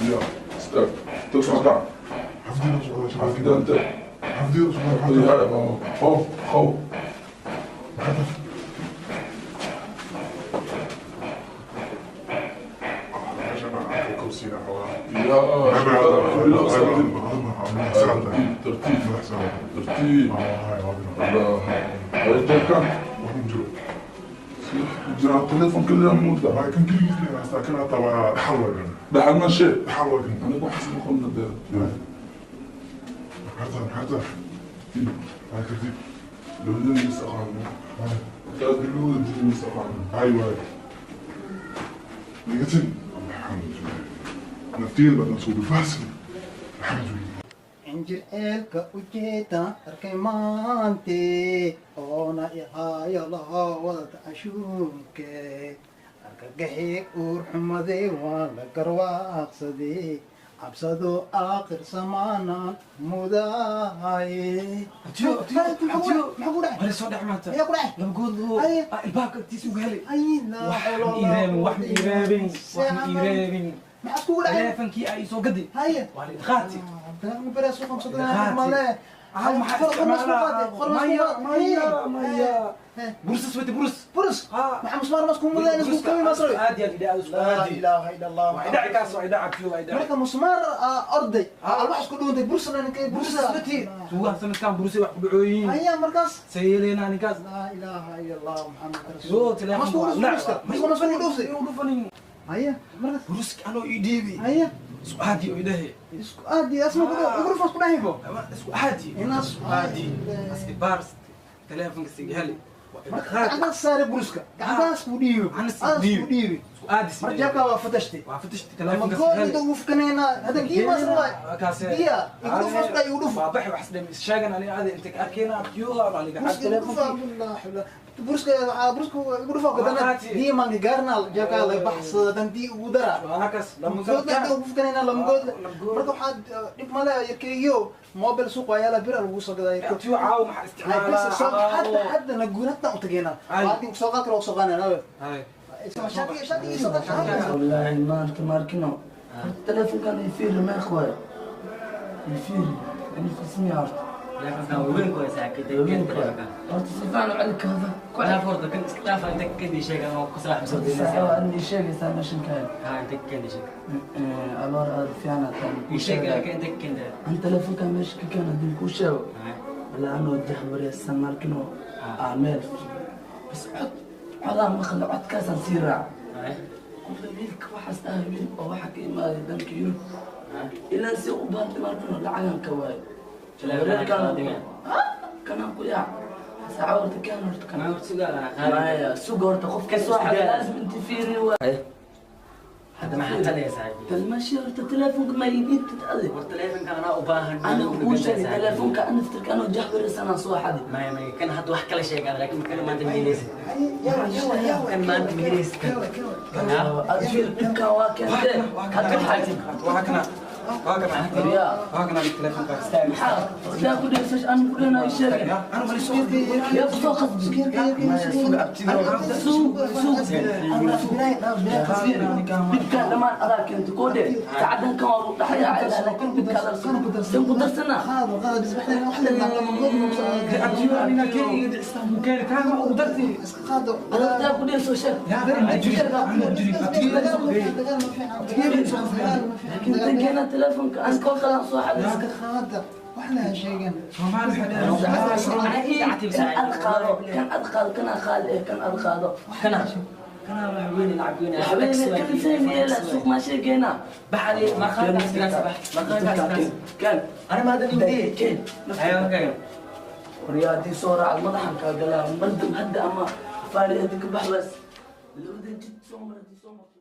Ya istaag inta u socotaa xafida inte xafida qow qow يا ترتيب ترتيب جرى التليفون كل يوم مدة كان كل يوم كان طبعا حلوة ده حل ماشي حلوة انا بحس بخلنا ده حتى ترتيب لو لسه ايوه لقيتني الحمد لله نفتيل بدنا نسوي فاسل الحمد لله injir ceelka ujeeda arkay maante oona ihaayo laho wadata ashuunke argagaxi uur xumaday waa la garwaaqsaday cabsado aakhir samaanaan mudahaye تليفونكي اي سو قدي هيا وعلى خاتي برس سويت برس برس مع مسمار مسكون مدان اسمه كمي مصري عادي يا لا اله الا الله وعدعك كاس وعدعك شو وعدعك marka musmaar arday alwax isku dhuuntay burus lan kay burus sweeti suuqa sanadkan burus wax ku dhacooyin haya markaas sayeelena anigaas la ilaha illa allah muhammad rasuul maskuul haya markaas burusk anoo ii dhiibi haya isku aadi oo idhahe isku aadi asma ku ugu fas ku dhahibo isku aadi inaas aadi aski baars telefonka sighali gacantaas saare buruska gacantaas ku dhiibi ku dhiibi isku aadi marjaabka waa fatashti waa fatashti telefonka sighali ma ugu fkanayna hada kii mas rawaa diya igu fas ku igu dhuf waa bax wax dhem sheegan ani aadi inta ka arkayna abtiyo aan liga xad telefonka buruska buruska igu dhufa kadana diya maanka gaarna jaabka la baxsada dan dii ugu dara halkaas lama ugu fkanayna lama good marka waxaad dhib male yarkeeyo موبايل سوق ويالا بير lagu soo gaday abtiyo caaw maxa isticmaalaa hadda hadda naguurada u tageena waadin soo qaad soo qaanana shati shati soo qaad والله ما انت ماركنو التليفون كان يفير ما اخوي يفير يعني في اسمي عرفت وين كويس وين عرفت سيفان عليك هذا لا فرض كنت تعرف انت كندي شيء انا قصراح مسدي عندي شيء ماشي كان ها انت كندي شيء الور فيانا شيء انت كندي انت تليفون كان ماشي كان هذيك وشو ولا انا وجه وري السماركنو اعمال بس عد عضا مخل عد كاس نسيرع كل ميلك waxaas ahmin oo waxa ka imaaday dalka Yurub ilaa si u baahday markuu lacagan ka waay كان قياع ساعة كان كان ما سوق horta qofka soo xaday لازم انت فيري هذا ما حد يا سعيد المشي horta telefoonka ma iibin tadade horta telefoonka ana u baahan ana ku sheegay telefoonka ana aftirka ana jahbar sana soo xaday ما كان حد wax kala sheegaa laakiin kan maanta miinaysa يا kan maanta miinaysa adfir dhibka waa keentay hadda xaajin وهكنا وهكنا بالتليفون لا كل يسش انا كلنا يشارك انا مالي سوق يا سوق سوق سوق بدك لما اراك انت كودي تعدن كان ضحية لكن بدك سنة هذا هذا بس احنا واحنا انا كي استعمل كان ما قدرتي لا كل يسش لكن كان تلفونك اسكو خلاص واحد هذا واحنا شيء كان ادخل كان خال كان ادخل كان كان وين يلعبون حبيبي كان لا سوق ما شيقينا بحري ما خالد ما خالد كان انا ما ادري كان ايوه كان رياضي صورة على المضحك قال مردم هدا اما فاري هذيك بحبس لو جيت صومر صومر.